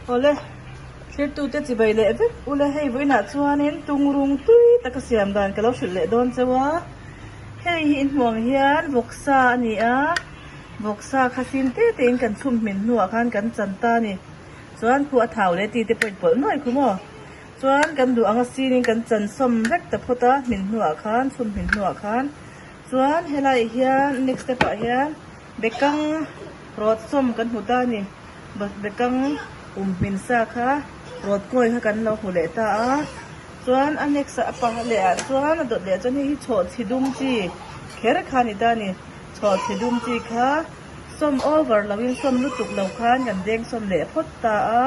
Awle, thlirtute chibai leh vek ule hei vawiinah chuanin tungrung tui taka siam dan ka lo hrilh leh dawn cheu a. Hei hi inhmuh ang hian vawksa a ni a, vawksa kha fim te tein kan chhum hmin hnuah khan kan chan ta a ni. Chuan khu a thau leh tite pawh inpawlh nuai khu maw? Chuan kan duh anga sinin kan chan sawm vek ta phawt a, hmin hnuah khan, chhum hmin hnuah khan. Chuan helaiah hian next step ah hian bekang rawt sawm kan hmu ta a ni. Bekang um hmin sa kha rawt kawi kha kan lo hmu leh ta a. Chuan a next ah a pang leh ah chuan a dawt leh ah chuan hei hi chhawhchhi dum chi kher kha a ni ta a ni. Chhawhchhi dum chi kha sawm over lo in sawm lutuk lo khan kan deng sawm leh phawt ta a.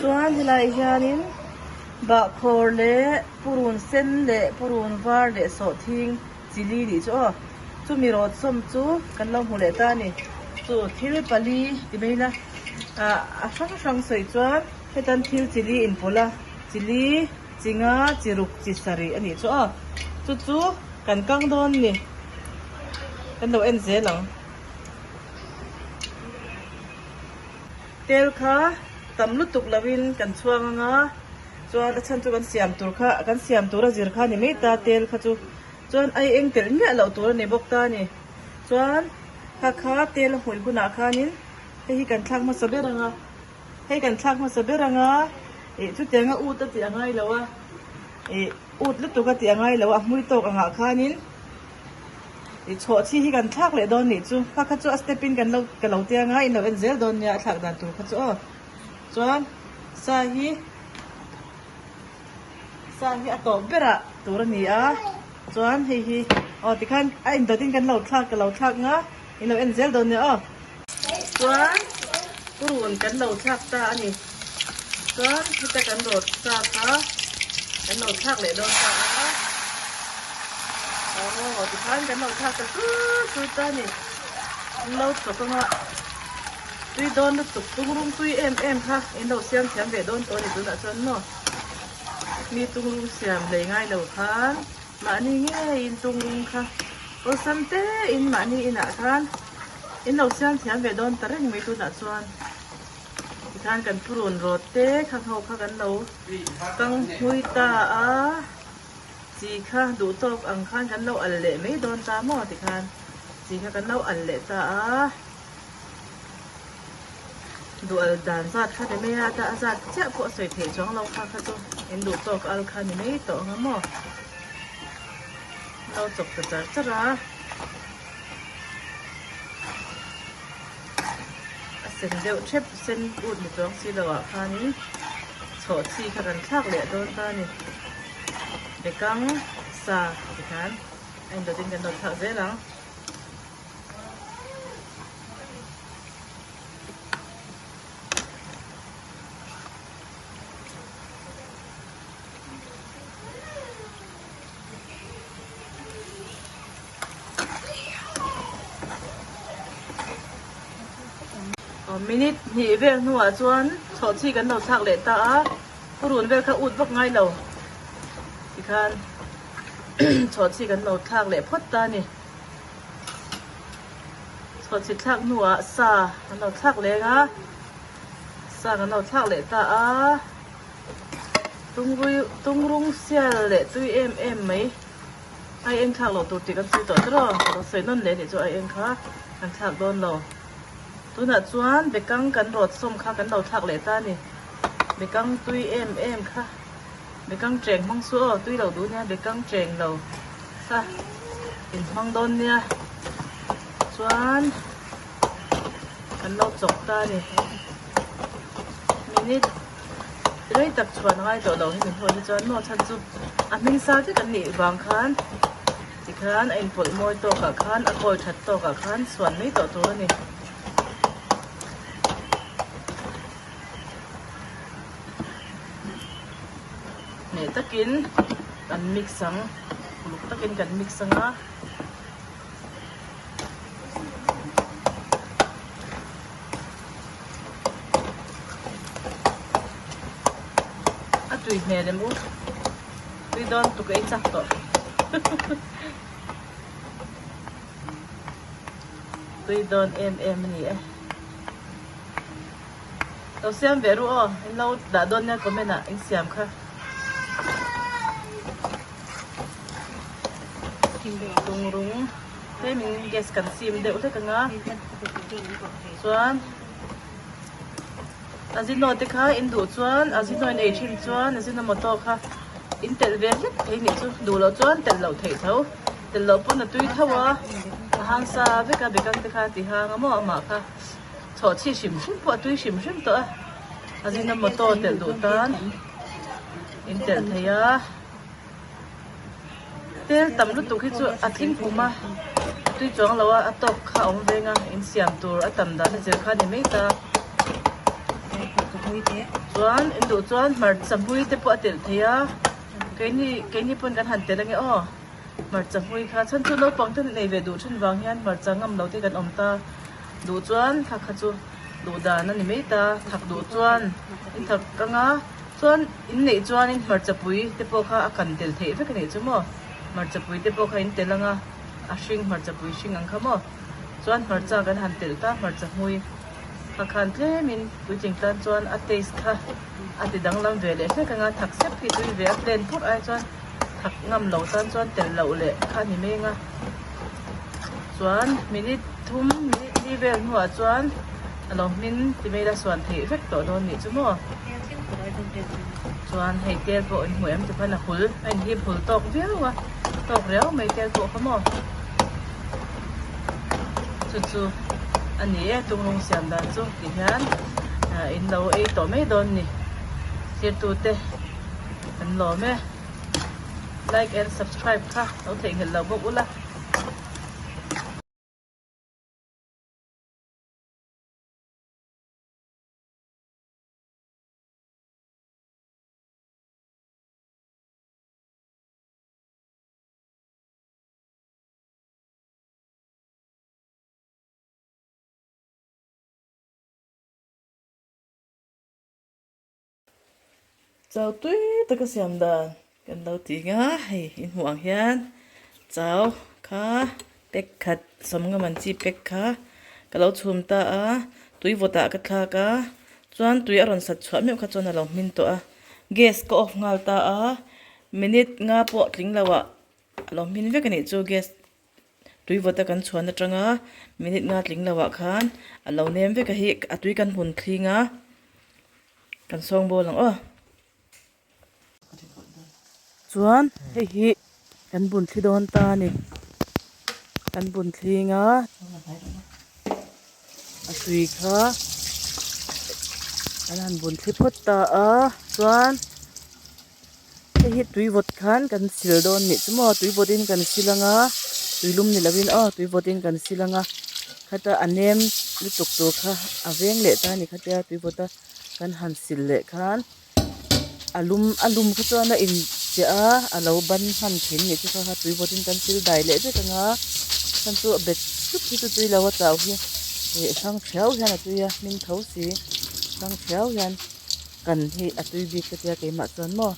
Chuan helaiah hianin bahkhawr leh purun sen leh purun var leh sawhthing chili nih chu aw. Chumi rawt sawm chu kan lo hmu leh ta a ni. Chu thil pali ti mai ila ah a hrang hrang sawi chuan hetan thil chili inpawlh a chili chi nga chi ruk chi sarih a nih chu aw. Chu chu kan kang dawn a ni. Kan lo en zel ang. Tel kha tam lutuk lovin kan chhuang anga chuan a chhan chu kan siam tur kha kan siam tur a zir kha a ni mai ta tel kha chu chuan ai eng telh miah loh tur a ni bawk ta a ni chuan kha kha tel a hmui hunah khanin hei hi kan thlak hmasa ber anga hei kan thlak hmasa ber anga ih chutianga ut a tih a ngai lo a ih ut lutuk a tih a ngai lo a a hmui tawk angah khanin. I chhawh chhi hi kan thlak leh dawn nih chu. Kha kha chu a step in kan lo ka lo tia nga in lo en zel dawn nia a thlak dan tur kha chu aw. Chuan sa hi sa hi a tawp berah tur a ni a. Chuan hei hi aw tikhan a indawt in kan lo thlak ka lo thlak nga in lo en zel dawn nia aw. Chuan purun kan lo thlak ta a ni. Chuan heta kan rawt sa kha kan lo thlak leh dawn ta a. Aw tikhan kan lo thlak ta chut chut ta a ni. An lo chawk anga tui dawn lutuk tungrung tui em em kha in lo siam thiam ve dawn tawh a ni tunah chuan maw. Mi tungrung siam hlei ngai lo khan mahni ngeiin tungrung kha awlsam tein mahni inah khan. In lo siam thiam ve dawn ta reng mai tunah chuan tikhan kan purun rawt te kha ho kha kan lo kang hmui ta a chi kha duh tawk ang khan kan lo al leh mai dawn ta maw tikhan chi kha kan lo al leh ta a duh al dan zat kha ni mai a ta a zat chiah pawh a sawi theih chuang lo kha kha chu in duh tawk al kha ni mai tawh ang a maw lo chawp ta char char a. A sen deuh thep sen ut ni chuang si lo ah khanin chhawhchhi kha kan thlak leh dawn ta a ni. Bekang sa tikhan a indawtin kan rawn thlak zel ang. Minute hnih vel hnuah chuan chhawhchhi kan lo thlak leh ta a, purun vel kha ut vak ngai lo tikhan chhawhchhi kan lo thlak leh phawt ta a ni. Chhawhchhi thlak hnuah sa kan lo thlak leng a, sa kan lo thlak leh ta a. Tungrung sial leh tui em em mai. Ai eng thlak loh tur tih kan sawi tawh tawh a, ka lo sawi nawn leh anih chu ai eng kha kan thlak dawn lo. Tunah chuan bekang kan rawt sawm kha kan lo thlak leh ta a ni. Bekang tui em em kha, bekang cheng hmang su aw, tui lo duh nia bekang cheng lo kha in hmang dawn nia. Chuan kan lo chawk ta a ni. Minute. Rei tak chhuan a ngai tawh lo hemi hnuah hi chuan maw chhan chu a hming sa vek an nih vang khan tikhan a inpawlh mawi tawkah khan a kawi that tawkah khan chhuan mai tawh tur a ni. Hneh takin kan mix ang uluk takin kan mix ang a. A tui hmel em u tui dawn tuk ei chak tawh tui dawn em em a ni e. Lo siam ve ru aw, in lo dah dawn nia comment ah in siam kha. Tungrung tlemin gas kan sim deuh hlek ang a, chuan Azino te kha in duh chuan Azino in ei thin chuan Azinomoto kha in telh ve hlek thei nih chu duh loh chuan telh loh theih tho telh loh pawn a tui tho a a hang sa vek a bekang te kha a ti hang a maw amah kha chhawh chhi hrim hrim pawh a tui hrim hrim tawh a Azinomoto telh duh tan in telh thei a. Tel tam lutuk hi chu a tling pum a, a tui chuang lo a, a tawk kha a awm veng a, insiam tur a tam dan a zir kha a ni mai ta. Chuan in duh chuan hmarcha hmui te pawh a telh thei a, keini keini pawn kan han telh ange aw, hmarcha hmui kha chhan chu naupang te nei ve duh thin vang hian hmarcha ngam lo te kan awm ta, duh chuan kha kha chu duh dan a ni mai ta, thak duh chuan in thak ang a. Chuan in neih chuanin hmarchapui te pawh kha a kan tel theih vek a nih chu maw? Hmarchapui te pawh kha in tel ang a, a hring hmarchapui hring ang kha maw? Chuan hmarcha kan han telh ta, hmarcha hmui kha khan tlemin puitling tan chuan a taste kha a ti danglam ve leh hlek ang a, thak sep hi tui ve a plain phurh ai chuan thak ngam lo tan chuan telh loh leh kha a ni mai ang a. Chuan minute thum minute li vel hnuah chuan a lo hmin ti mai la suan theih vek tawh dawn nih chu maw. Chuan hei tel pawh in hmu em ti khan a hul a inhip hul tawk viau a tawk riau mai tel pawh kha maw. Chu chu a ni e tunglung siam dan chu ti hian in lo ei tawh mai dawn ni thirtute kan lawm e. Like and subscribe kha lo theihnghilh lo bawk ula. Chau tui taka siam dan kan lo ti nga hei in hmuh ang hian chau kha pack khat sawmnga man chi pack kha ka lo chhum ta a tui vawt ah ka thlak a chuan tui a rawn sat chhuah meuh kha chuan a lo hmin tawh a gas ka off nghal ta a minute nga pawh tling lo ah a lo hmin vek a nih chu gas tui vawt a kan chhuan atanga minute nga tling lo ah khan a lo nem vek a hi a tui kan hun thling a kan sawng bawl ang aw chuan hei hi kan bun thli dawn ta a ni kan bun thling a a tui kha an han bun thli phawt ta a chuan Hei hi tui vawt khan kan sil dawn nih chu maw tui vawt in kan sil anga tui lum ni lovin aw tui vawt in kan sil anga khata a nem lutuk tur kha a veng leh ta a ni khatia tui vawt a kan han sil leh khan a lum a lum kha chuan a in chiah a a lo ban hman thin nih chu kha kha tui vawt in kan sil dai leh vek anga chhan chu a bet tlut hi chu tui lo a chau hi ih hrang thiau hian a tui a hming tho si hrang thiau hian. Kan hi a tui bik ka tia keimah chuan maw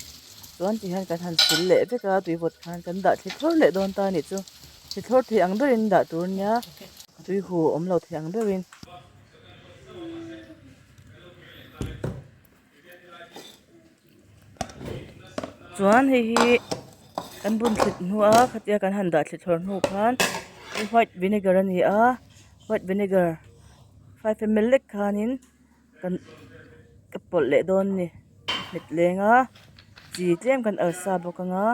chuan ti hian kan han sil leh vek a tui vawt khan kan dah thli thlawr leh dawn ta a nih chu thli thlawr thei ang berin dah tur nia tui hu awm lo thei ang berin. Chuan hei hi kan bun thlit hnu a khatia kan han dah thli thlawr hnu khan white vinegar a ni a white vinegar 5ml lek khanin. Kan ka pawlh leh dawn a ni hmet leng a chi tlem kan alsa bawk ang a.